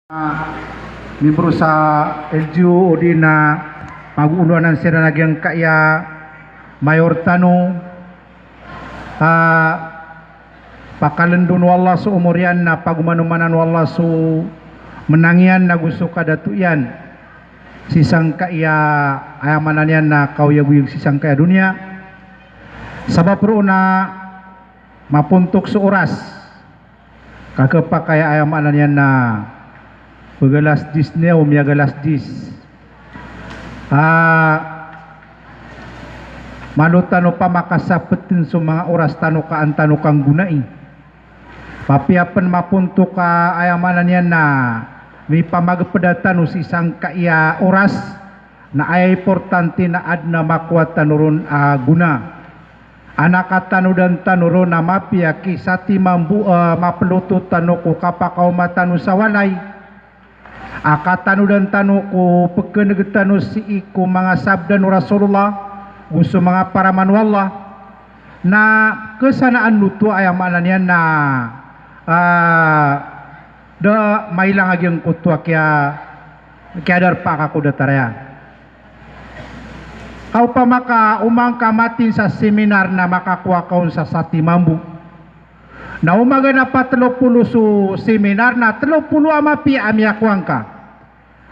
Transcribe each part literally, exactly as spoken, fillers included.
Miyambro sa L G U odi na pagooloanan siran a giyangkaya mayor tano, a pakalndon o Allah so omor iyan na pagomanomanan o Allah so mnang iyan ago so kadato iyan sii sangkaya, aya maana niyan na kaoyagoyag sii sangkaya doniya. Sabap roo na mapontok so oras. Ka khapakay a aya maana niyan na pagalas dis niyan o miyagalas dis. A, malo tano pamakasaptn so manga oras tano ka an tano kanggonai. Papiya pn mapontok a aya maana niyan na mipamagpda tano sii sangkaya oras, na aya importante na adn a makowa tano ron a gona. An a katanodan tano ron a mapiya ki satiman bo a maploto tano ko kapakaoma tano sa walay. A katanodan tano ko pkn'g tano sii ko manga sabda o Rasulullah, go so manga paraman o Allah. Na ksanaan oto aya maana niyan na, a, da mailang a giyangkoto a kiya, kiyadarpa ka ko datar aya. Ka opama ka oman ka matin sa seminar na makakowa ka on sa satiman bo. Na omaga na patlo polo so seminar na tlo polo a mapiya a miyakowa ngka.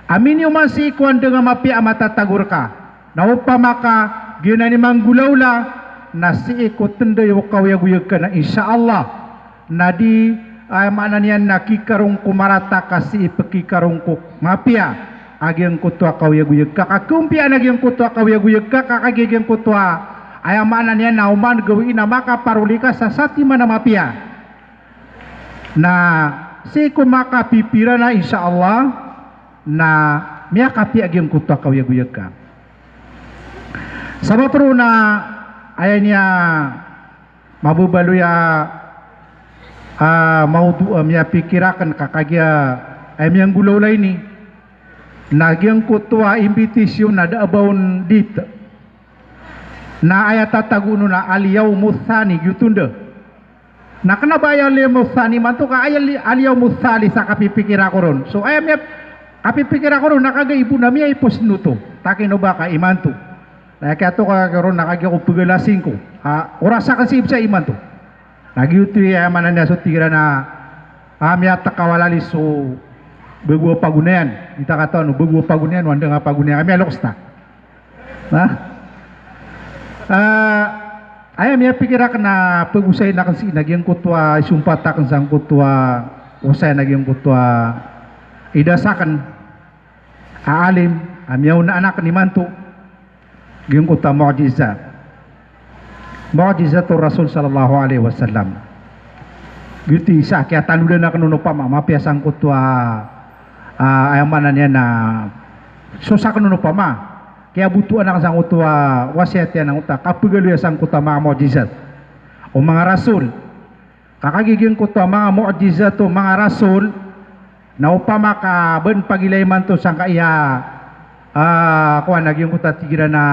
Amin iyo man sii ko andang a mapiya a matatago rka. Na opama ka giyanan i manggolaola na sii ko tnday o kaoyagoyag ka na insha Allah. Na di, a, maana niyan na kikarong ko marata ka sii pkikarong ko mapiya a giyangkoto a kaoyagoyag ka, ka khaompiyaan a giyangkoto a kaoyagoyag ka, ka kagiya giyangkoto a, aya maana niyan na oman gawii na makaparoli ka sa satiman a mapiya. Na sii ko makapipira na insha Allah na miyakapiya a giyangkoto a kaoyagoyag ka. Sabap roo na aya niyan mababaloy a, a, mawdu a miyapikir akn ka kagiya aya miyanggolaola ini na giyangkoto a imbitasyon na da a ba on dit. Na aya tatago on na al-yawmu thani, giyoto ndo. Na kna ba aya al-yawmu thani imanto ka aya li-, al-yawmu thalith a kapipikira ko ron. So aya miya-, kapipikira ko ron na kagiya ibo na miyaipos oto. Takino ba ka imanto. Na aya kiyato ka ron na kagiya ko pgalasing ko. A, oras akn sii bsa imanto. Na giyoto i aya maana niyan so tig iran a, a, miyatk a walali so bago a pagonayan. Di ta katawan o bago a pagonayan o andang a pagonayan. A miyaloks ta. Na, a, aya miyapikir akn a pagosayn akn sii na giyangkoto a isompat akn sangkoto a, osayan a giyangkoto a idas akn a alim a miyaonaan akn imanto. Giyangkoto a mu'jizat. Mu'jizatur Rasul sallallahu alaihi wasallam. Giyoto i isa a kiyatanodan akn on opama, mapiya sangkoto a, a, aya maana niyan na, so sakn on opama, kiyabotoan akn sangkoto a wasiyat iyan angkoto a kapagaloya sangkoto a manga mu'jizat o manga rasul. Ka kagiya giyangkoto a manga mu'jizat o manga rasul, na opama ka ba on pagilay imanto sangkaya, a, kowan a giyangkoto a tig iran a,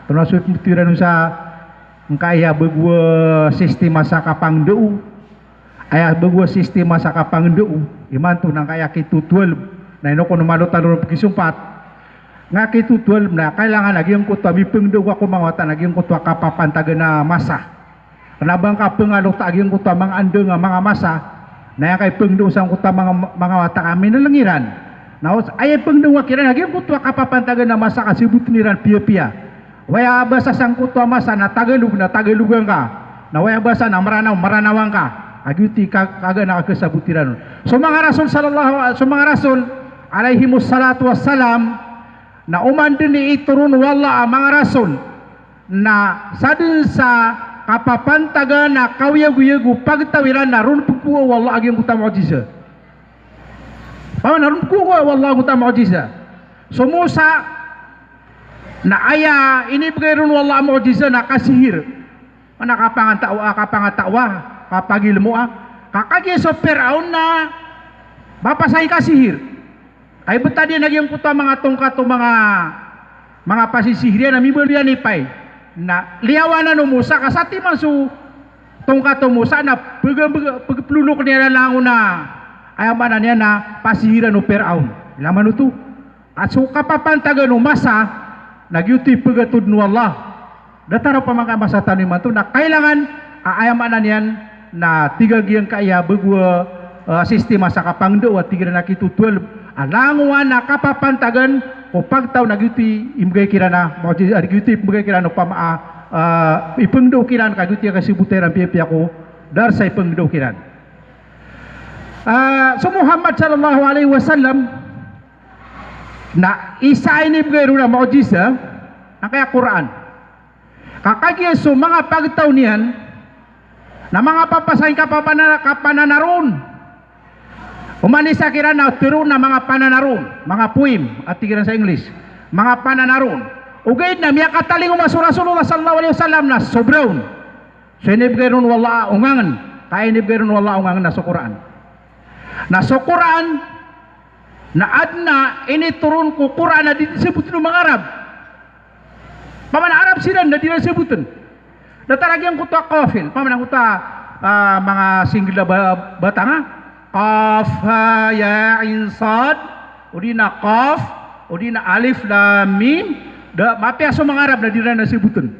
tono a so tig iran on sa, sangkaya bago a sistema sa kapangndao. Aya bago a sistema sa kapangndao imanto na sangkaya kitotwalb. Na ino kon malo tano ron pkisompat. Nga kitotwalb na kailangan a giyangkoto a mipangndao ka ko manga wata na giyangkoto a kapapantagan a masa. Kna ba ngka pngalota a giyangkoto a manga andang a manga masa, na aya ngka ipangndao sangkoto a manga, manga wata ka minlng iran. Na os-, aya ipangndao ngka kiran a giyangkoto a kapapantagan a masa ka sabotn iran piyapiya. Waya basa sangkoto a masa na Tagalog, na Tagalog ngka. Na waya basa na Mranaw, Mranaw ngka. A giyoto i ka-, kagaan a kasabot iran on. So manga rasul sallallahu, so manga rasul alaihimus salatu wassalam, na oman dn i itoron o Allah a manga rasul. Na sadn sa kapapantagan a kaoyagoyag o pagtaw iran na ron pkhowa o Allah a giyangkoto a mu'jiza. Paman na ron pkhowa o Allah a giyangkoto a mu'jiza. So Musa, na aya inibgay ron o Allah a mu'jiza na kasihir. Mana kapangatawa, kapangatawa, kapagilmoa. Ka kagiya so Firaun na mapasang i kasihir. Ay btad iyan a giyangkoto a manga tongkat o manga, manga pasisihir iyan a mibaloy iyan i pay. Na liyawanan o Musa ka satiman so tongkat o Musa na pg-, pg-, pgplolokn iyan a langon a Aya maana niyan na pasihiran o Firaun. Ilay man oto. Ka so kapapantagan o masa na giyoto i pegatoden o Allah. Datar opama ka masa tano imanto na kailangan a aya maana niyan na tig a giyangkaya bago a, a, sistema sa kapangndao a tig iran a kito twelve. A langowan a kapapantagan ko pagtaw na giyoto i imbegay kiran a, mu'jiz-, a, giyoto i imbegay kiran opama a, a, ipengndao kiran ka giyoto i kasebota iran piyapiya ko darsa ipengndao kiran. A, so Muhammad sallallahu alaihi wasallam, na isa a inibegay ron a mu'jiza, na kaya Qur'an. Ka kagiya so manga pagtaw niyan, na manga papasang kapapana-, kapananaron. Oman i isa kiran na tero na manga pananaron, manga poem, a tig iran sa English. Manga pananaron. Ogaid na miyakatalingoma so Rasulullah sallallahu alaihi wasallam na sobra on. So inibegay ron o Allah a ongangen, ka inibegay ron o Allah a ongangen na so Qur'an. Na so Qur'an, na aden a initoron ko Qur'an a di den seboten o manga Arab. Opama na Arab siran na di ran seboten. Datar a giyangkoto a qafin, opama na giyangkoto a, a, manga singgel a ba-, batang a, qaf, ha, ya, ain, sad, odi na qaf, odi na alif, lam, mim, da, mapiya so manga Arab na di ran seboten.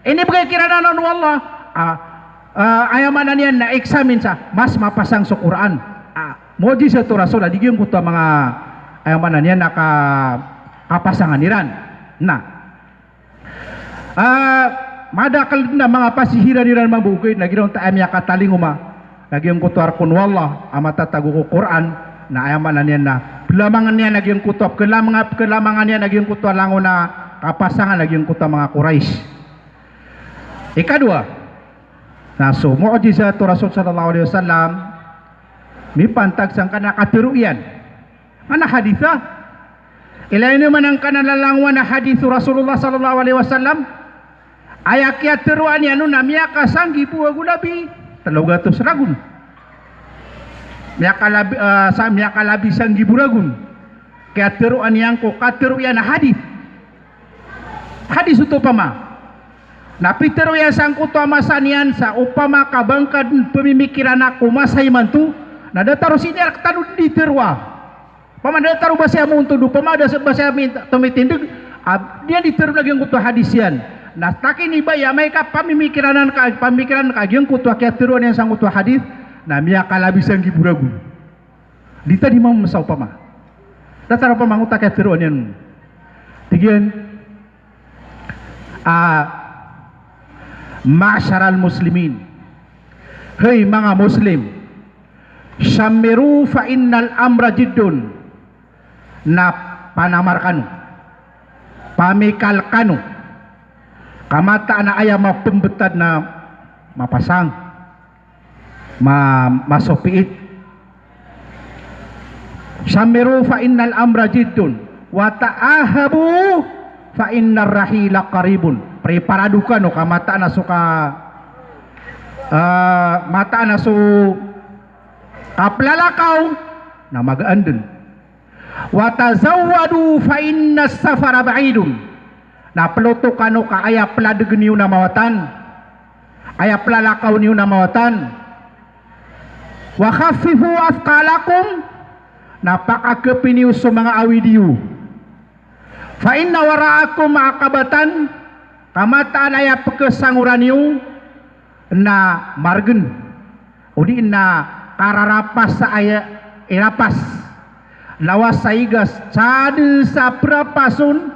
Inibegay kiran anan o Allah a, a, aya maana niyan na examine sa mas mapasang so Qur'an. A, mu'jizat o Rasul a di giyangkoto a manga, aya maana niyan na ka-, kapasangan iran. Na, a, madakel den a manga pasihiran iran mambo ogaid na giyoto a miyakatalingoma na giyangkoto a rek o Allah a matatago ko Qur'an, na aya maana niyan na pelamangan iyan a giyangkoto a, pelamangan, pelamangan iyan a giyangkoto a langon a kapasangan a giyangkoto a manga Quraysh. Ikadowa, na so mu'jizat o Rasul sallallahu alaihi wasallam, mipantag sangkanan a katero iyan. Mana hadith a? Ilay niyo man angkanan a langowan a hadith o Rasulullah sallallahu alaihi wasallam. Aya kiyateroa niyan on na miyakasanggibo ago labi telo gatos ragon. Miyakalabi, ah, sa, miyakalabi sanggibo ragon. Kiyateroa niyan ko katero iyan a hadith. Hadith oto opama. Na pitero iyan sangkoto a masa niyan sa opama ka ba ngka den pemimikiran ko masa imanto, na datar o sii niyan rektano den di teroa. Opama datar o ba siya montod, opama da ba siya min-, tomitindeg, a, di niyan di tero na giyangkoto a hadith iyan. Na takin i ba iya amay ka pamimikiranan ka, pamimikiran ka giyangkoto a kiyateroa niyan sangkoto a hadith, na miyakalabi sanggibo ragon. Di ta di mamesa opama. Datar opama angkoto a kiyateroa niyan. Tig iyan, a, ma'sharal muslimin. Hay manga Muslim. Shammiru fa innal amra jiddun. Na panamar kano. Pamikal kano. Ka mataan a aya mapembetad na mapasang. Ma-, masopiit. Shammiru fa innal amra jiddun, wa ta'ahabu fa innar rahila qaribun. Preparado kano ka mataan a so ka, ah, mataan a so kaplalakaw na magaan den. Wa tazawwadu fa innas safara ba'idun. Na peloto kano ka aya peladeg niyo na mawatan. Aya pelalakaw niyo na mawatan. Wa khaffifu athqalakum. Na pakakepi niyo so manga awid iyo. Fa inna wara'akum aqabatan. Ka mataan a aya pekesangoran iyo na margen. O di na kararapas sa aya irapas. Lawas sa igas, sa den sa perapas on,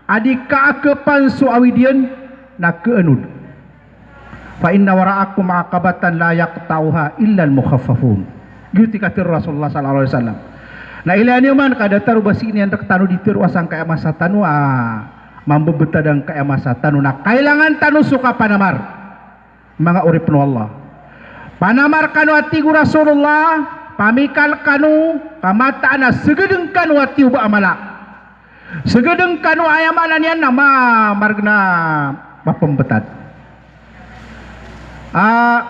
a di kaakepan so awid iyan, na keenod. Fa inna wara'akum aqabatan la yaqta'uha illal mukhaffafun. Giyoto i katero o Rasulullah sallallahu alaihi wasallam. Na ilaya niyo man ka datar o ba sii niyan rektano di teroa sangkaya masa tano a mambebetad angkaya masa tano na kailangan tano so kapanamar. Manga oripen o Allah. Panamar kano a tig o Rasulullah, pamikal kano, ka mataan a segeden kano a tiyoba a mala. Segeden kano aya maana niyan na ma-, margen a mapembetad. Ah,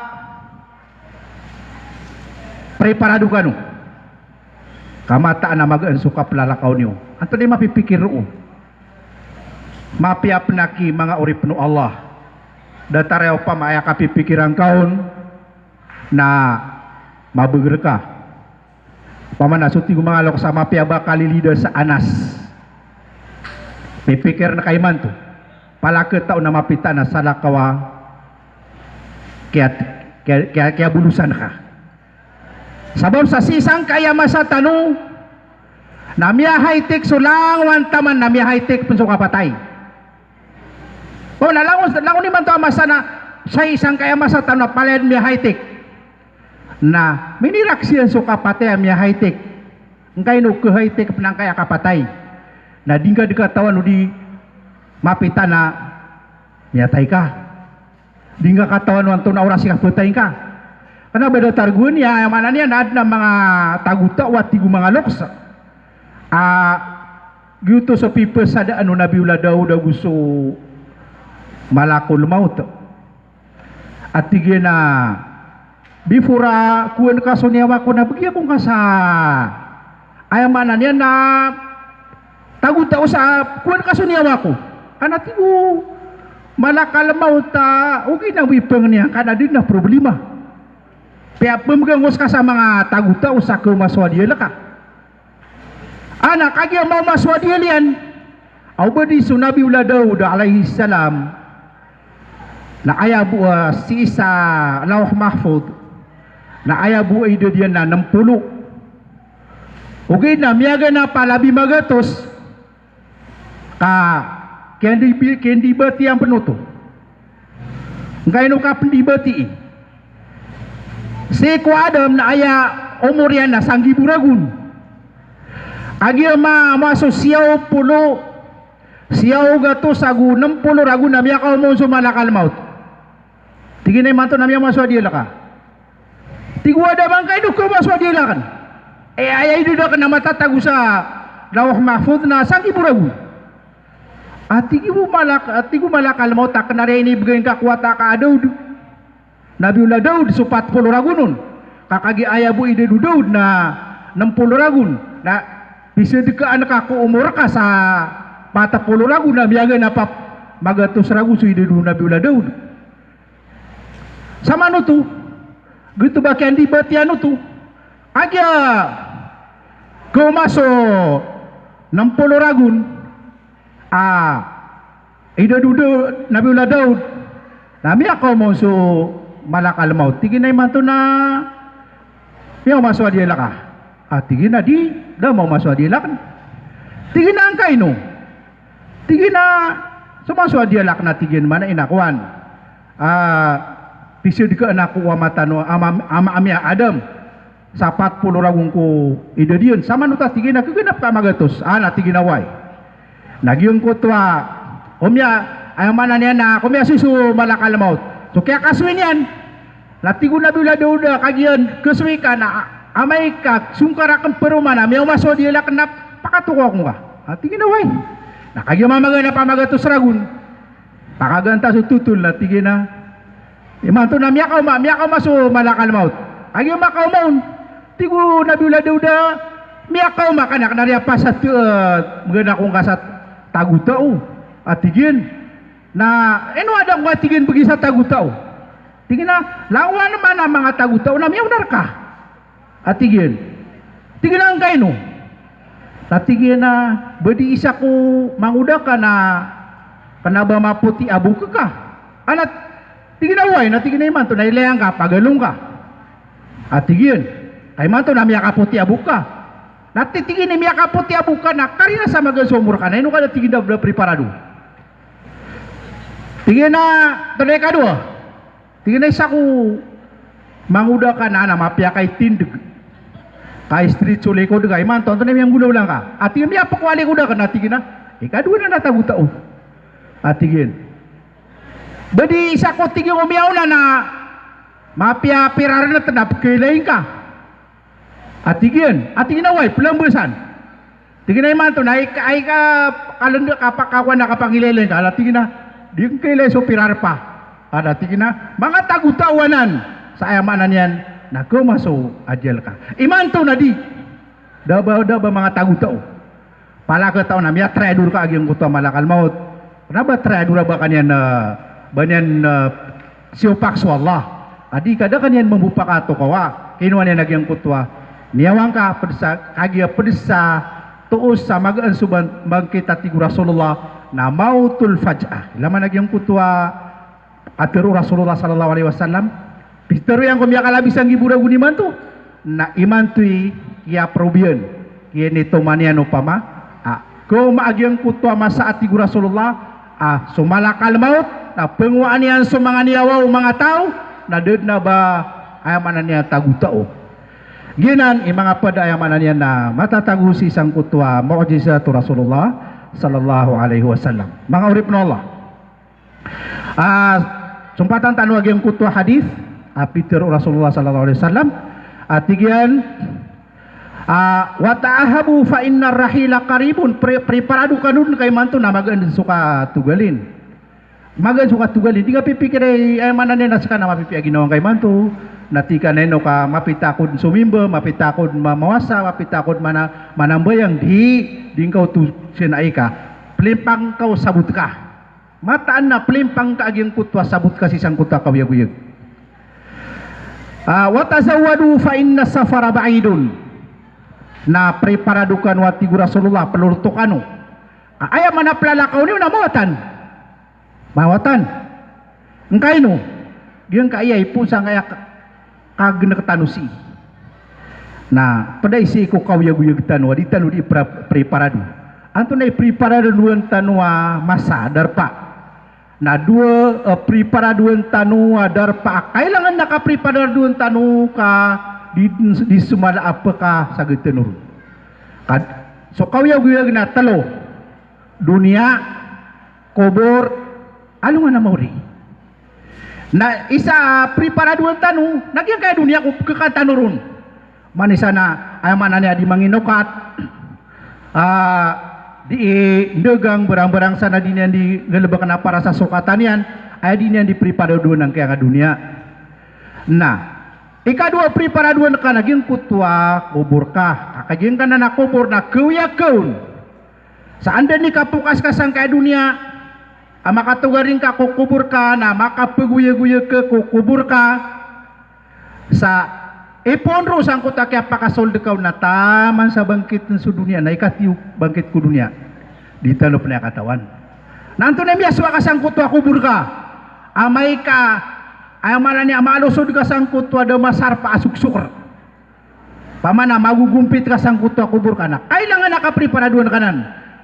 preparado kano. Ka mataan a magaan so kaplalakaw niyo. Antonaa i mapipikir roo? Mapiya pen aki manga oripen o Allah. Datar aya opama aya kapipikiran ka on na mabeger ka. Pamana so tig o manga loks a mapiya ba kalilida sa anas. Mipikir na ka imanto. Palakataw na mapita na salakaw a kiya, kiya, kiya, kiyabolosan ka. Sabap sa sii sangkai a masa tano na miya-high-tech so langowan taman na miya-high-tech pn so kapatay. O, na langon, langon imanto a masa na sii sangkai a masa tano na palaya dn miya-high-tech. Na miniraksiyan so kapatay a miya-high-tech. Ngkaino kha-high-tech pn angkai a kapatay. Na di ngka dn katawan o di mapita na miyatay ka. Di ngka katawan o antonaa oras i kapatay ngka. Kna ba datar gowani, aya maana niyan na adn a manga tagotaw a tig o manga loks a giyoto so pipasadaan o Nabi Allah Daud ago so malakul maut. A tig iyan a, before a kowaan ka so niyawa ko na bgi ako ngka sa, aya maana niyan na tagotaw sa kowaan ka so niyawa ko. Ana tig o malakal maut a, ogaid na mipangni angka na di dn a problema. Piyapmbgan ko ska sa manga tagotaw sa khaoma so adiyal ka. Ana kagiya maoma so adiyal iyan, a obdi so Nabi Allah Daud alayhis salam, na aya bo a sii sa Lawh Mahfudh, na aya bo a idad iyan na nm polo. Ogaid na miyaganap a labi magatos, ka kiyandi-, kiyandibatiyan pn oto. Ngkaino ka pndibatii? Sii ko Adam na aya omor iyan na sanggibo ragon. Kagiya ma-, maso siyaw polo, siyaw gatos ago nm polo ragon na miyakaoma on so malakal maut. Tig iyan a imanto na miyaoma so adiyal ka. Tig o Adam a ngkaino khaoma so adiyal akn. E, aya idad akn na matatago sa Lawh Mahfudh na sanggibo ragon. A tig o malak-, a tig o malakal maut a kna ari a inibgay ngka ko wata ka a Daud, Nabi Allah Daud, so pat polo ragon on. Ka kagiya aya bo idad o Daud na nm polo ragon. Na pisadkaan ka ko omor ka sa pat polo ragon na miyaganap a magatos ragon so idad o Nabi Allah Daud. Samanoto, giyoto ba kiyandibatiyan oto. Kagiya khaoma so nm polo ragon a idad o Daud, Nabi Allah Daud, na miyakaoma on so malakal maut. Tig iyan a imanto na miyaoma so adiyal ka. A tig iyan a di, da maoma so adiyal akn. Tig iyan a ngkaino? Tig iyan a so maoma so adiyal akn a tig iyan maana ina kowan. A, pisadkaan ako o ama tano, ama, ama ami a Adam. Sa pat polo ragon ko idad iyan. Samanoto a tig iyan a khaganap ka a magatos. Ana tig iyan a oway. Na giyangkoto a, komiya, aya maana niyan na komiyasoy so malakal maut. So kiyakasoy niyan. Na tig o Nabi Allah Daud a kagiya kasoy ka na, a, amay ka songkar akn paroman a miyaoma so adiyal akn na pakatokaw ako ngka. A tig iyan a oway. Na kagiya mamaganap a magatos ragon, pakaganta so totol na tig iyan a, imanto na miyakaoma, miyakaoma so malakal maut. Kagiya makaoma on, tig o Nabi Allah Daud a, miyakaoma ka na kna ari a pasat, e, mgana ko ngka sa tagotaw. A tig iyan. Na ino aden ko a tig iyan bgi sa tagotaw. Tig iyan a, langowan man a manga tagotaw na miyaona rka. A tig iyan. Tig iyan a ngkaino? Na tig iyan a, ba di isa ko mangoda ka na kna ba mapoti a bok ka. Ana tig iyan a oway, na tig iyan a imanto na ilay angka, pagalong ka. A tig iyan. Ka imanto na miyakapoti a bok ka. Na tig iyan a miyakapoti a bok ka na karina sa magaan so omor ka. Na ino ka da tig iyan da, da preparado. Tig iyan a, tanda ikadowa. Tig iyan a isa ko mangoda ka na, na mapiya ka i tindg. Ka i-stretch so likod ka, imanto antonaa i miyanggolawla ngka? A tig iyan a miyapkowali ko da ka na, tig iyan a ikadowa na na tagotaw. A tig iyan. Ba di isa ko tig iyan o miyaona na mapiya pirarnt na pkhailay ngka. A tig iyan, a tig iyan a oway, plambasan. Tig iyan a imanto na ika, ika, kalnd, kapakakowan a kapangilay-ilay ngka, a tig iyan a di ngka ilay so pirarpa. A tig iyan a manga tagotaw anan, sa aya maana niyan na khaoma so adiyal ka. Imanto na di. Da ba, da ba manga tagotaw. Palakataw na miyatraidor ka a giyangkoto a malakal maut. Kna ba traidor a ba ka niyan, e, ba niyan, e, siyopak so Allah. A di ka da ka niyan mambo pakatokawa. Kinowa niyan a giyangkoto a Niyawa ngka pd sa, kagiya pd sa toos sa magaan so ban-, bangkit a tig o Rasulullah na mautul faj'ah. Ilay man a giyangkoto a katharo o Rasulullah sallallahu alaihi wasallam. Pitharo iyan ko miyakalabi sanggibo ragon imanto. Na imanto i kiyaprobiyan, kiyanitomaniyan opama a khaoma a giyangkoto a masa a tig o Rasulullah a so malakal maut na pngowaan iyan so manga niyawa o manga taw, na da dn a ba, aya maana niyan, tagotao. Giyanan i manga pd a, aya maana niyan, na matatago sii sangkoto a mu'jizat o Rasulullah sallallahu alaihi wasallam. Manga oripn o Allah. Ah, sompatan tano a giyangkoto a hadith a pitharo o Rasulullah sallallahu alaihi wasallam a tig iyan, ah, "Wa ta'ahhabu fa innar rahila qaribun." Pre-, preparado kano dn ka imanto na magaan dn so katogalin. Magaan so katogalin. Di ka pipikir i, aya maana niyan, na ska na mapipiya ginawa ngka imanto. Na tig ka na ino ka mapita ako dn somimba, mapita ako dn ma-, mawasa, mapita ako dn mana-, manambayang. Di, di ngka oto sii na ika. Plimpang ka o sabot ka. Mataan na plimpang ka a giyangkoto a sabot ka sii sangkoto a kaoyagoyag. Ah, "Wa tazawwadu fa inna safara ba'idun." Na preparado kano a tig o Rasulullah, plorto kano. Ah, aya maana plalakaw niyo na mawatan. Mawatan. Ngkaino? Giyangkaya i phoon sangkaya ka-, kagnk tano sii. Na pd a sii ko kaoyagoyag tano a di tano di pra-, preparado. Antonaa i preparadoan tano a masa, darpa? Na dowa, eh, preparadoan tano a darpa a kailangan a kapreparadoan tano ka di, di so mala a pkasagad tano ron. Kad-, so kaoyagoyag na tlo. Doniya, kobor, alongan a maori. Na isa a preparadoan tano na giyangkaya doniya ko pkhakan tano ron. Manisa na, aya maana niyan, di manginokat, ah, di ndagang barang-barang san a di niyan di galbkn a para sa sokatan iyan, aya di niyan di preparadoan angkaya doniya. Na ikadowa a preparadoan ka na giyangkoto a kobor ka. Ka giyangkanan a kobor na khaoyag ka on. Sa anda i kapokas ka sangkaya doniya a makatogaring ka ko kobor ka, na makapagoyagoyag ka ko kobor ka. Sa ipoon roo sangkoto a kiyapakasold ka on na taman sa bangkitn so doniya, na ikatiyo bangkit ko doniya. Di tano pn aya katawan. Na antonaa i miyasowa ka sangkoto a kobor ka? Amay ka, aya maana niyan, malosod ka sangkoto a da masarpa a soksokr. Pamana magogompit ka sangkoto a kobor ka na kailangan a kapreparadoan ka nan.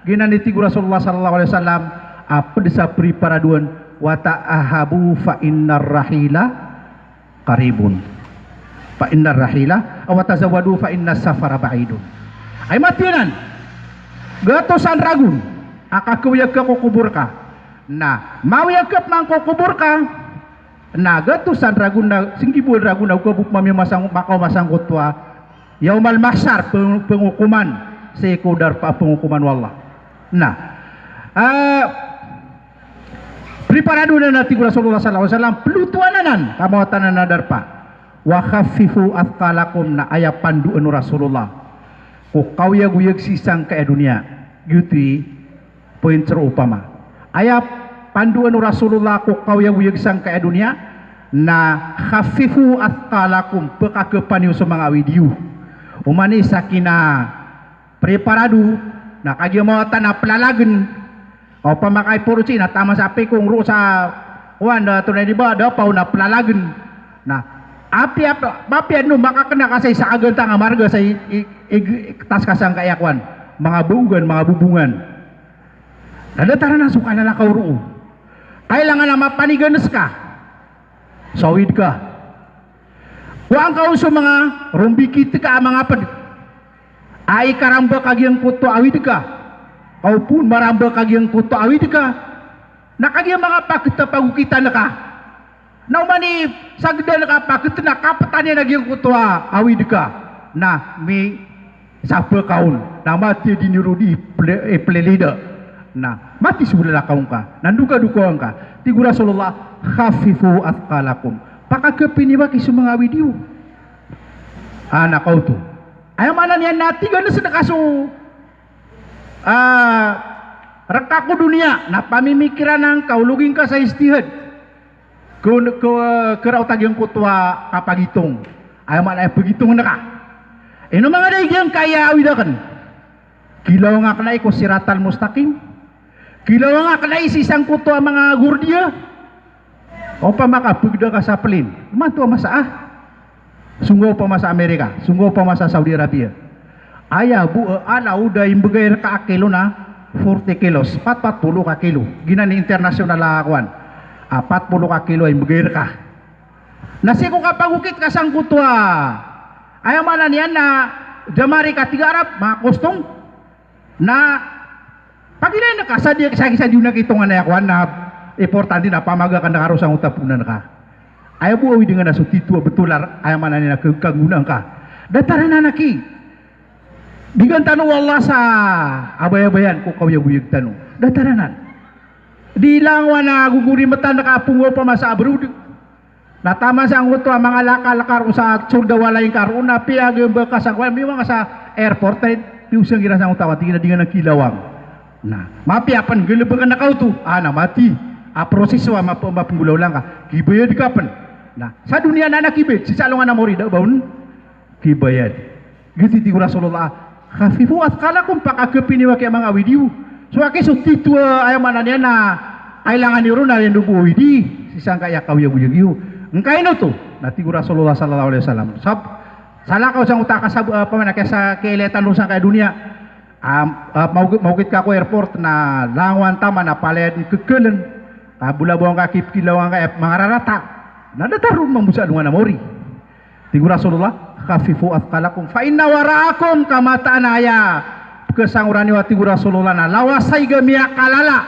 Giyanan i tig o Rasulullah sallallahu alaihi wasallam a pd sa preparadoan, "Wa ta'ahhabu fa innar rahila qaribun. Fa innar rahila, aw wa tazawwadu fa innas safara ba'idun." Ay matiyanan. Gatosan ragon a khaoyag ka ko kobor ka. Na maoyag ka pman ko kobor ka. Na gatosan ragon na, singgiboan ragon a o ka bo pman miyamasang, makaoma sangkoto a Yawmal Mahshar, peng-, pengokoman, sii ko darpa a pengokoman o Allah. Na, ah, preparado anan a tig o Rasulullah sallallahu alaihi wasallam, plotoan anan, kamawatan anan a darpa. Wa khaffifu athqalakum, na aya pandoan o Rasulullah ko kaoyagoyag sii sangkaya doniya. Giyoto i points roo opama. Aya pandoan o Rasulullah ko kaoyagoyag sangkaya doniya na khaffifu athqalakum, pkakhapan iyo so manga awid iyo. Oman i sa kinapreparado, na kagiya mawatan a plalagn. Opama ka i porotsi na taman sa pikong roo sa kowan, da tonay di ba, da paw na plalagn. Na apiya, apiya no makakna ka sa isa a gantang a marga sa i, i, i, tas ka sangkaya kowan, manga boongan, manga bobongan. Na datar anan so kalalakaw roo. Kailangan a mapanigangs ka so awid ka. Kowaan ka on so manga rombikit ka a manga pd a ikaramba ka giyangkoto a awid ka. Ka o pn maramba ka giyangkoto a awid ka. Na kagiya manga paket a pagokitan ka. Na oman i sagdan ka paket na kaptan iyan a giyangkoto a awid ka. Na misapa ka on. Na mati a di niyo roo di iple-, iplelida. Na mati so lalakaw ngka. Na ndokadokawan ka. Tig o Rasulullah, "Khaffifu athqalakum." Pakakhapi niyo aki so manga awid iyo. Ah, na kaoto. Aya maana niyan na tigangs ka so, ah, rka ko doniya, na pamimikiran angka o loging ka sa ijtihad. Ko, ko, karaot a giyangkoto a kapagitong. Aya maana niyan pagitong angka. Ino manga da i giyangkaya awid aken? Kilawang aken ai ko siratal mustaqim. Kilawang aken ai sii sangkoto a manga gordiya. Opama ka pegda ka sa plane, imanto a masa a. Songgaw opama sa Amerika, songgaw opama sa Saudi Arabia. Aya bo a ala o da imbegay reka a kilo na forty kilos, pat, pat polo ka kilo. Giyanan i international a kowan. A, pat polo ka kilo a imbegay reka. Na sii ko kapagokit ka sangkoto a, aya maana niyan na jamari ka tig a Arab, manga kostong. Na pagilayn ka sa di, sa, sa di na kitongan aya kowan na importante na pamaga ka na karo sangkoto a ponan ka. Aya bo awid nga na so tito a betolar, aya maana niyan na ke-, kanggonaan ka. Datar anan aki. Bigan tano o Allah sa abayabayan ko kaoyagoyag tano. Datar anan. Di langowan a gogorimetan ka a ponggaw opama sa abroad. Na taman sangkoto a manga lakal ka roo sa solda walay ka roo na piyagamba ka sangkoto a miwang sa airport, ay piyosang iran sangkoto a wati, na di nga na kilawang. Na mapiya pen galebeken ka oto, a, na mati. A proseso a map-, mapenggolawla ngka. Kibayad ka pen. Na sa doniya na, na kibayad. Sii sa alongan a mawri da ba on kibayad. Giyoto i tig o Rasulullah, "Khaffifu athqalakum," pakakepini o aki a manga awid iyo. So aki so tito a, aya maana niyan na kailangan iyo ron na aya ndo bo awidi sii sangkaya kaoyagoyag iyo. Ngkaino oto? Na tig o Rasulullah sallallahu alaihi wasallam, sab-, salakaw sangkoto a kasab-, a, pamana kesa kailay tano sangkaya doniya. Am, a, maog-, maogit ka ko airport na langowan taman a palaya den kekelen. Kabolabaw ngka, kipkilaw ngka, e, manga rarata. Na datar ron mambo sa alongan a mawri. Tig o Rasulullah, "Khaffifu athqalakum fa inna wara'akum," ka mataan a aya pekesangoran iyo a tig o Rasulullah na lawasaig a miyakalala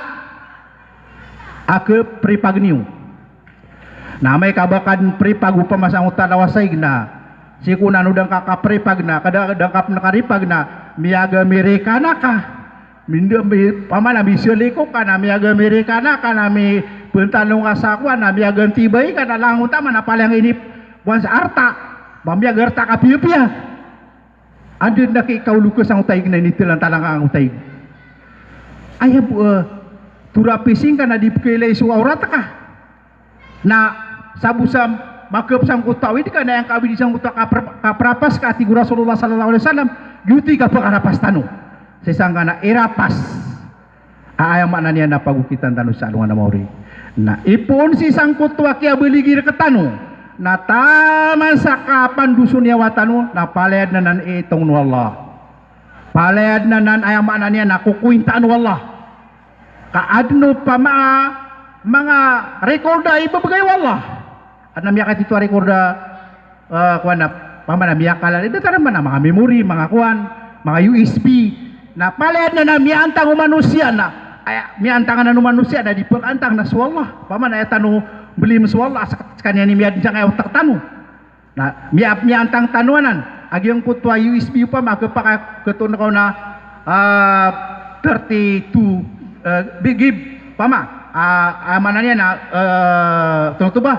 a kepripag niyo. Na amay ka ba ka den pripag opama sangkoto a lawasaig na sii ko nano da ngka kapripag na, kada da ngka pen karipag na miyag-Amerikana ka. Mindo, mi-, pamana miseliko ka na miyag-Amerikana ka na mipentalong ka sa kowan na miyag-Antibay ka na langon taman a palaya ngka ini kowan sa arta. Ba miyagarta ka piyapiya. Anda na ki kaolo ka sangkoto a ig na initelan talang ka angkoto a ig. Aya bo, e, torapising ka na di pekailay so awrat ka. Na sabo sa makep sangkoto a awid ka na aya ngka awidi sangkoto a kapra-, kaprapas ka, tig o Rasulullah sallallahu alaihi wasallam, giyoto i kapakarapas tano. Sii sangkana irapas a aya maana niyan na pagokitan tano sa alongan a mawri. Na ipoon sii sangkoto a kiyabaligir rektano na taman sa kapandoso niyawa tano na palaya den anan itongen o Allah. Palaya den anan aya maana niyan na kokointaan o Allah. Ka aden opama a manga record a ibebegay o Allah. Aden a miyakatito a record a, e, kowan a, pamana miyakalala, datar anan a manga memory, manga kowan, manga U S B. Na palaya den anan miyaantang o manosiya na, aya, miyaantang anan o manosiya na di pekaantang na so Allah. Pamana aya tano mbeli so Allah, a sek-, sekaniyan i miyadn sangkaya otak tano. Na miya-, miyaantang tano anan a giyangkoto a U S B opama a kepakay, ketoon ka on a, a, thirty-two, e, bi-, gig opama, a, a, maana niyan na, e, tonotoba,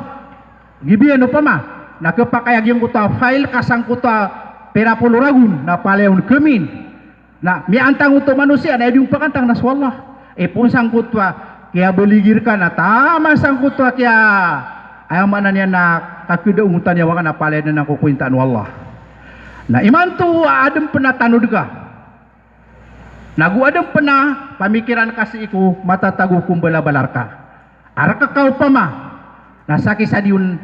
gig iyan opama, na kepakay a giyangkoto a file ka sangkoto a pira polo ragon na palaya on kemin. Na miyaantang oto manosiya na aya di on pekaantang na so Allah. Ipoon sangkoto a kiyabaligir ka na taman sangkoto a kiya, aya maana niyan na kakeda o ngota niyawa ka na palaya den anan kokointaan o Allah. Na imanto a aden pen a tanod ka. Na go aden pen a pamikiran ka sii ko matatago ko mbalabala reka. A rek ka opama na saki sa di on,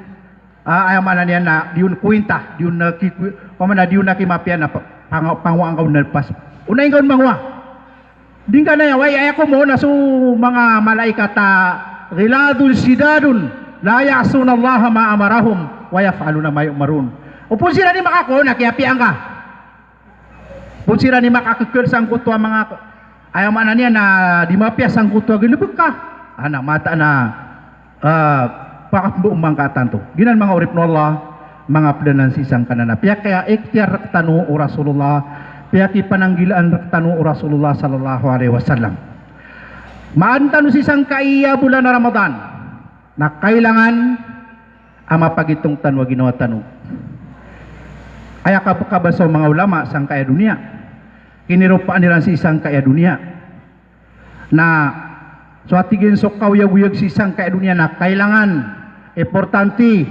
a, aya maana niyan na di on kointa, di on, e, ki-, opama na di on aki mapiya na pa-, pang-, pangowa angka on na lepas. Onay angka on mangowa. Di ngka na aya, way, aya ko mo na so manga malaikat a ghilazun shidadun la ya'sunallaha ma amarahum wa yaf'aluna ma yu'marun. Opama siran i makakowa na kiyapiya angka. Pon siran i makakekel sangkoto a manga, aya maana niyan na di mapiya sangkoto a galebek ka. Ana mataan a, e, pakapembo mangka tanto. Giyanan manga oripn o Allah, manga ped anan sii sangkanan a piyakaiktiyar rektano o Rasulullah, piyakipananggilaan rektano o Rasulullah sallallahu alaihi wasallam. Maan tano sii sangkaya bolan a Ramadan. Na kailangan a mapagitong tano a ginawa tano. Aya kab-, kabasa o manga ulama sangkaya doniya. Kiniropaan iran sii sangkaya doniya. Na so a tig iyan so kaoyagoyag sii sangkaya doniya na kailangan, importante,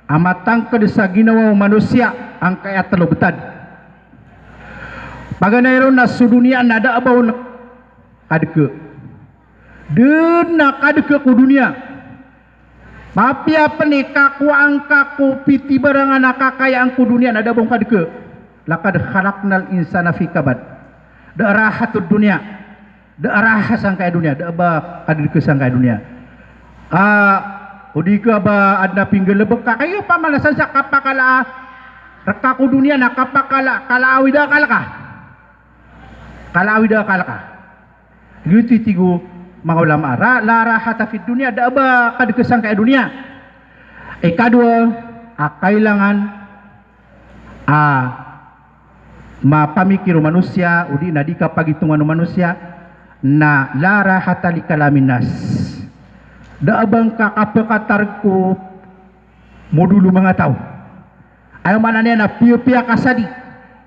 a matangked sa ginawa o manosiya angkaya telo betad. Paganay ron na so doniya na da a ba on kadeke. Den a kadeke ko doniya. Mapiya pen i kakowa ngka ko pitibarangan a kakayaan ko doniya na da a ba on kadeke. Laqad khalaqnal insana fi kabad. Da a rahat o doniya. Da a raha sangkaya doniya, da a ba kadeke sangkaya doniya. A, o di ka ba aden a pinggalebek ka, kagiya pamalasan sa kapakala reka ko doniya na kapakala, kala a wida akal ka. Kala a wida akal ka. Giyoto i tig o manga ulama, ra, la rahata fid dunya, da a ba kadeke sangkaya doniya. Ikadowa a kailangan a mapamikir o manosiya, o di na di kapagitongan o manosiya, na la rahata li kalamin nas. Da a ba ngka kapekatareg ko modol o manga taw. Aya maana niyan na piyapiya ka sa di.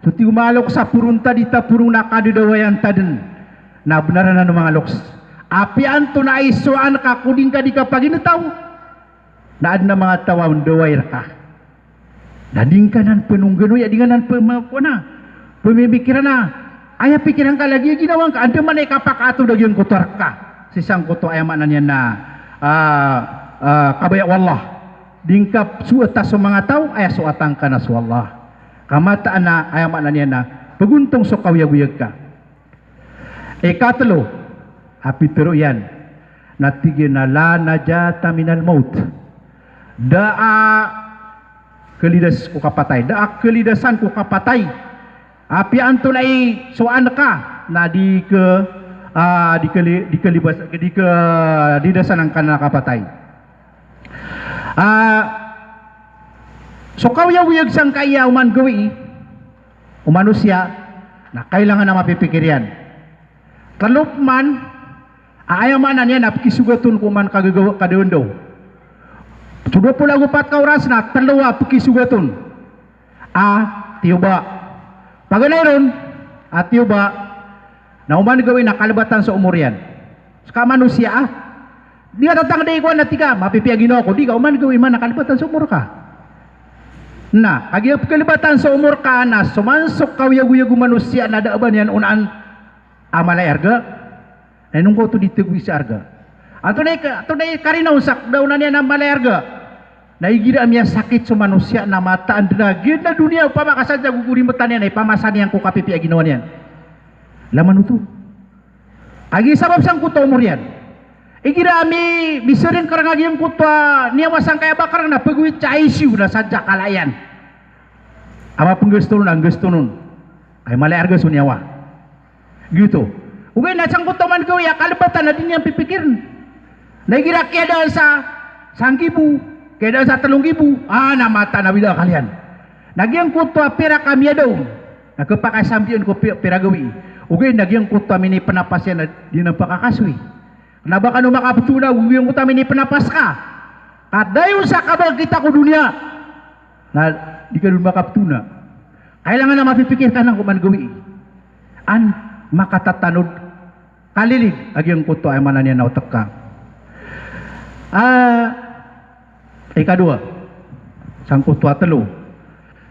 So tig o manga loks a poron ta di ta porong na kadedawayan ta den. Na benar anan o manga loks. Apiya antonaa i sowaan ka ko di ngka di kapaginetaw. Na aden a manga taw a ndaway reka. Na di ngka nan penonggeno, ya di ngka nan pema-, ko na, pemimikiran a aya pikiran ka lagid a ginawa ngka, andamanaya i kapakaatod a giyangkoto a reka. Sii sangkoto aya maana niyan na, ah, ah, kabaya o Allah. Di ngka sowata so manga taw, aya sowata ngka na so Allah. Ka mataan a aya maana niyan na pegontong so kaoyagoyag ka. Ikatelo a pitero iyan na tig iyan a la najata minal maut. Da a kelidas ko kapatay, da a kelidasan ko kapatay. Apiya antonaa i sowaan ka na di ke, ah, di keli-, di kelibas-, di kelidasan angka na kapatay. Ah, so kaoyagoyag sangkaya oman gawii o manosiya na kailangan a mapipikir iyan. Telo pman a aya maana niyan na pekisogat on ko oman kagagaw-, kadaondaw. So dowa polo ago pat ka oras na telo a pekisogat on. A, tiyoba. Paganay ron a tiyoba na oman gawii na kalebatan so omor iyan. Seka manosiya a di ka tatangdai ko ana tig ka, mapipiya ginawa ko, di ka, oman gawii man na kalebatan so omor ka. Na kagiya pekalebatan so omor ka na so man so kaoyagoyag o manosiya na da a ba niyan onaan a mala i arga. Na inongkoto di tegowi sa arga. Antonaa i ka-, antonaa i karina on sa da onan iyan a mala i arga. Na igira a miyasakit so manosiya na mataan den a giya doniya opama ka sadn a gogorimetan iyan na ipamasa niyan ko kapipiya ginawa niyan. Laman oto. Kagiya sabap sangkoto a omor iyan. Igira a mi-, misereng kereng a giyangkoto a niyawa sangkaya ba kereng na pegowit sa I C U na sadn sa kala iyan. A mapenggasto ron, a nggasto ron. Ay mala i arga so niyawa. Giyoto. Ogaid na sangkoto oman gawii a kalebatan na di niyan pipikiren. Na igira kiyadaan sa sanggibo, kiyadaan sa telonggibo, a, na mataan a wida akal iyan. Na giyangkoto a pirak a miyada on na kepakay sambian ko pi-, pira gawii. Ogaid na giyangkoto a minipenapas iyan na di niyan pakakasoy. Kena ba kano makapetona giyangkoto a minipenapas ka. Ka dayon sa kabagkita ko doniya na di ka den makapetona. Kailangan a mapipikir ka nan ko oman gawii an makatatanod kalilig a giyangkoto a aya maana niyan na otek ka. Ah, ikadowa, sangkoto a telo.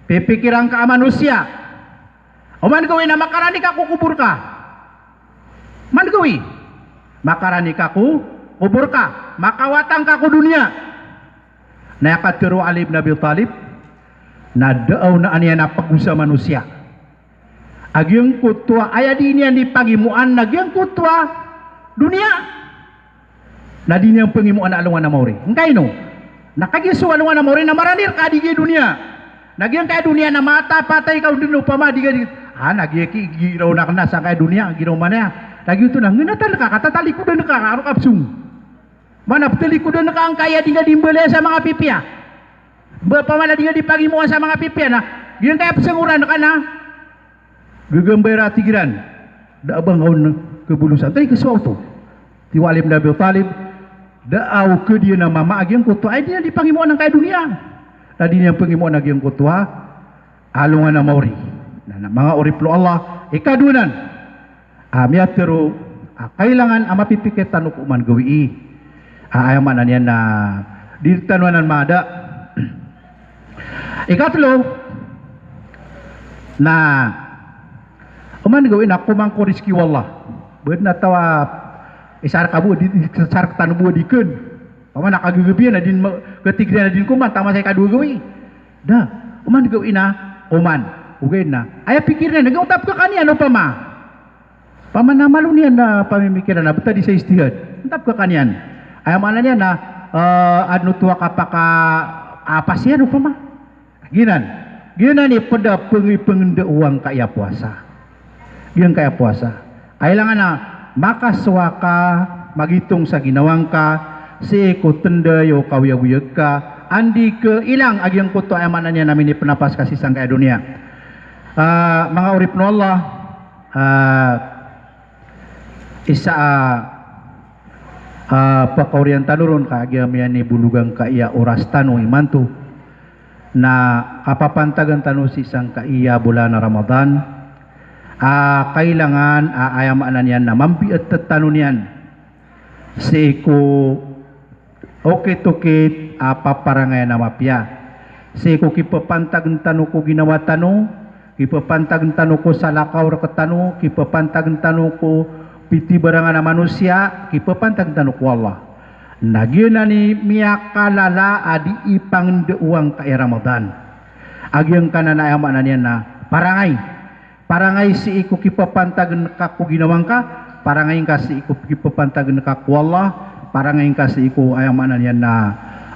Pipikiran ka a manosiya. Oman gawii na makarani ka ko kobor ka. Oman gawii. Makarani ka ko kobor ka. Makawatang ka ko doniya. Na aya katharo o Ali bin Abi Talib, na da a onaan iyan a pegosa manosiya a giyangkoto a aya di niyan di pangimoan na giyangkoto a doniya. Na di niyan pangimoan a alongan a maori. Ngkaino? Na kagiya so alongan a maori na marani reka a di giya doniya. Na giyangkaya doniya na matapatay ka on den opama di ka di. Ah, na giya ki, giraw na kena sangkaya doniya, giraw manaya. Na giyoto na ngenatan ka, katatalikodan ka, karo kapsong. Mana petalikodan ka angkaya di nga di mbalaya sa manga pipiya. Ba pamana di nga di pangimoan sa manga pipiya na giyangkaya pesengoran ka na gegambayra tig iran. Da a ba nga on kebolosan. Tay kesowa oto. Tig o Ali bin Abi Talib, da a o kediyan a mama a giyangkoto a aya di niyan di pangimoan angkaya doniya. Na di niyan pangimoan a giyangkoto a alongan a maori. Na, na manga oripn o Allah, ikadowa nan a miyatharo a kailangan a mapipikir tano ko oman gawii. A, aya maana niyan na di tano anan mada. Ikatlo, na Oman gawii na koman ko rizki o Allah. Bed na tawa isar ka bo di, isar ka tano bo di ken. Paman a kagagabian a din ma-, katigiran a din koman, tama sa ikadowa gawii. Da, oman gawii na koman. Ogaid na aya pikir iyan, na gawii tapka kaniyan opama. Paman a malo niyan na pamimikiran a btad i sa ijtihad. Tapka kaniyan. Aya maana niyan na, eh, adn oto a kapaka-, apas iyan opama. Giyanan, giyanan i pd a png-, pngndao angkaya powasa. Giyangkaya powasa. Kailangan a makasowa ka, magitong sa ginawa ngka, sii ko tnday o kaoyagoyag ka, anda i kailang a giyangkoto aya maana niyan a minipnapas ka sii sangkaya doniya. Ah, manga oripn o Allah, ah, isa a, ah, pakaoriyan tano ron ka giya miyanibolog angkaya oras tano imanto. Na kapapantagan tano sii sangkaya bolan a Ramadan, a kailangan a aya maana niyan na mambiat tano niyan sii ko okit-okit a paparangayan a mapiya. Sii ko kipapantagn tano ko ginawa tano, kipapantagn tano ko salakaw rktano, kipapantagn tano ko pitibarangan a manosiya, kipapantagn tano ko Allah. Na giyanan i miyakalala a dii pangndao angkaya Ramadan. A giyangkanan a aya maana niyan na parangay. Parangay sii ko kipapantagn ka ko ginawa ngka, parangay ngka sii ko kipapantagn ka ko Allah, parangay ngka sii ko aya maana niyan na,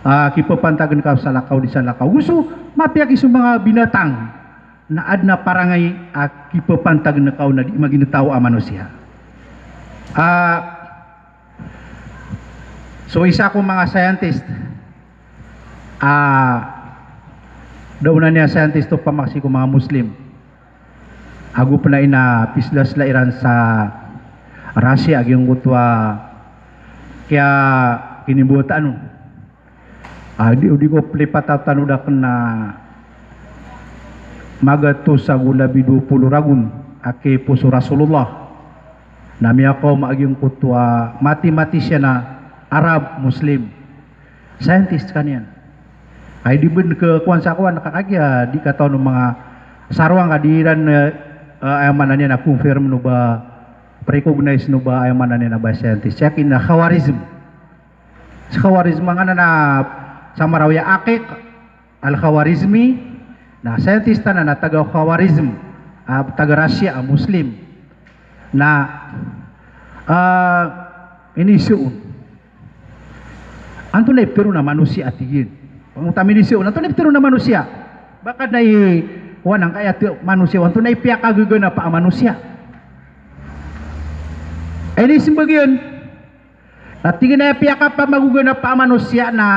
ah, kipapantagn ka salakaw di salakaw. Go so mapiya ki so manga binatang na adn a parangay a kipapantagn ka on a dii magintaw a manosiya. Ah, so isa ko manga scientist, ah, da on a niyan scientist opama sii ko manga Muslim. Ago pn a ina pislasla iran sa Russia a giyangkoto a kiya kinimbawataan on. Ah, di, o di ko plipata tano da kna magatos ago labi dowa polo ragon a kiyaipos o Rasulullah. Na miyakaoma a giyangkoto a mathematician a Arab Muslim. Scientist skaniyan. Ay di bn kkowan sa kowan ka kagiya di katawan o manga sarwang ka di iran, eh, eh, aya maana niyan na confirm o ba, recognize o ba, aya maana niyan na ba scientist. Siya kina Khawarizm. Sa Khawarizm a nganan a sa Marawi a Aqiq al-Khawarizmi, na scientist anan a taga Khawarizm, a taga Russia, a Muslim. Na, ah, iniiza on. Antonaa i ptharoon a manosiya a tig iyan. Pangotama, iniiza on, antonaa i ptharoon a manosiya? Ba kadn a i, kowan angkaya manosiya, antonaa i piyakagaganapa a manosiya? Iniiza on ba giyan. Na tig iyan a aya piyakapamagoganapa a manosiya na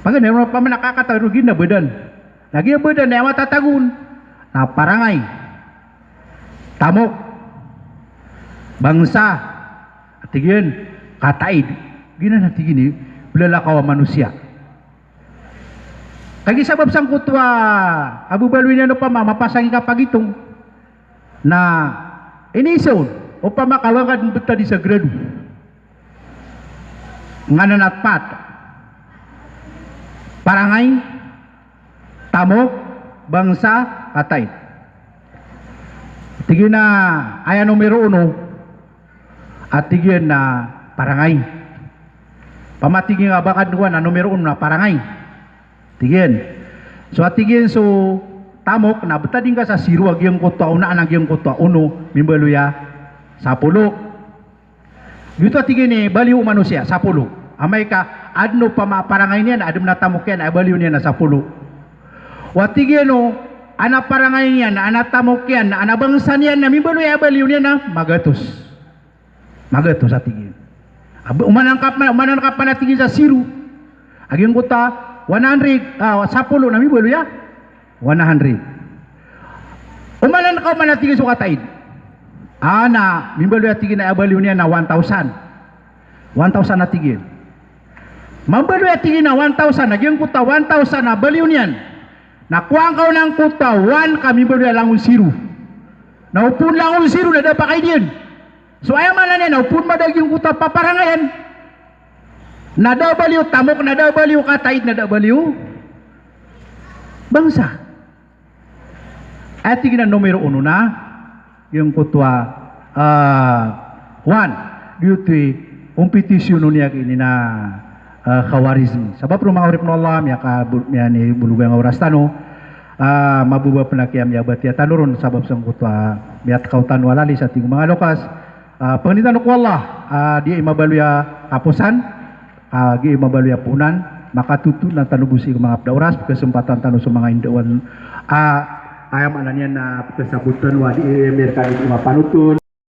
paganay ron opama na kakatawi ron giya na badan. Na giya badan na aya matatago on na parangay, tamok, bangsa, a tig iyan, kataid. Giyanan a tig iyan i blalakaw a manosiya. Kagiya sabap sangkoto a kababaloy niyan opama mapasang i kapagitong. Na iniiza on, opama ka wangkad mbtad i sa grado. Nganan a pat. Parangay, tamok, bangsa, kataid. Tig iyan a aya numero uno a tig iyan na parangay. Opama tig iyan a ba kadn kowan a numero uno na parangay. Tig iyan. So a tig iyan so tamok na btadin ka sa siro a giyangkoto a onaan a giyangkoto a uno, mimbaloy a sapolo. Giyoto a tig iyan i baliyo o manosiya, sapolo. Amay ka adn opama a parangay niyan, adn a tamok iyan, a baliyo niyan na sapolo. O a tig iyan o, adn a parangay niyan, adn a tamok iyan, adn a bangsa niyan, na mimbaloy a baliyo niyan na magatos. Magatos a tig iyan. Ab-, omanan ka pman, omanan ka pman a tig iyan sa siro. A giyangkoto a one hundred, ah, sapolo na mimbaloy a one hundred. Omanan ka oman a tig iyan so kataid. A na mimbaloy a tig iyan a baliyo niyan na one thousand. One thousand a tig iyan. Mambaloy a tig iyan a one thousand, a giyangkoto a one thousand a baliyo niyan. Na kowaan ka on angkoto a one ka mimbaloy a langon siro. Na opama langon siro na da pakaidiyan. So aya maana niyan na opama da giyangkoto a paparangayan. Na da baliyo tamok, na da baliyo kataid, na da baliyo bangsa. Aya tig iyan a numero uno na, giyangkoto a, ah, one, giyoto i kompetisyon o niyan giya ini na, ah, Khawarizmi. Sabap roo manga oripn o Allah, miyaka-, miyanibolog angka oras tano, ah, mababa pn a kiyamiyabatiya tano ron, sabap sangkoto a miyatkaw tano a lalis a tig o manga lokas, ah, pangnin tano ko Allah, ah, di mabaloy a kaposan, ah, di mabaloy a poonan, makatoto na tano bo sii ko manga pd a oras, pkasmpatan tano so manga indawan, ah, aya maana niyan na pkasabot tano a di, eh, Amerika di mapanothol.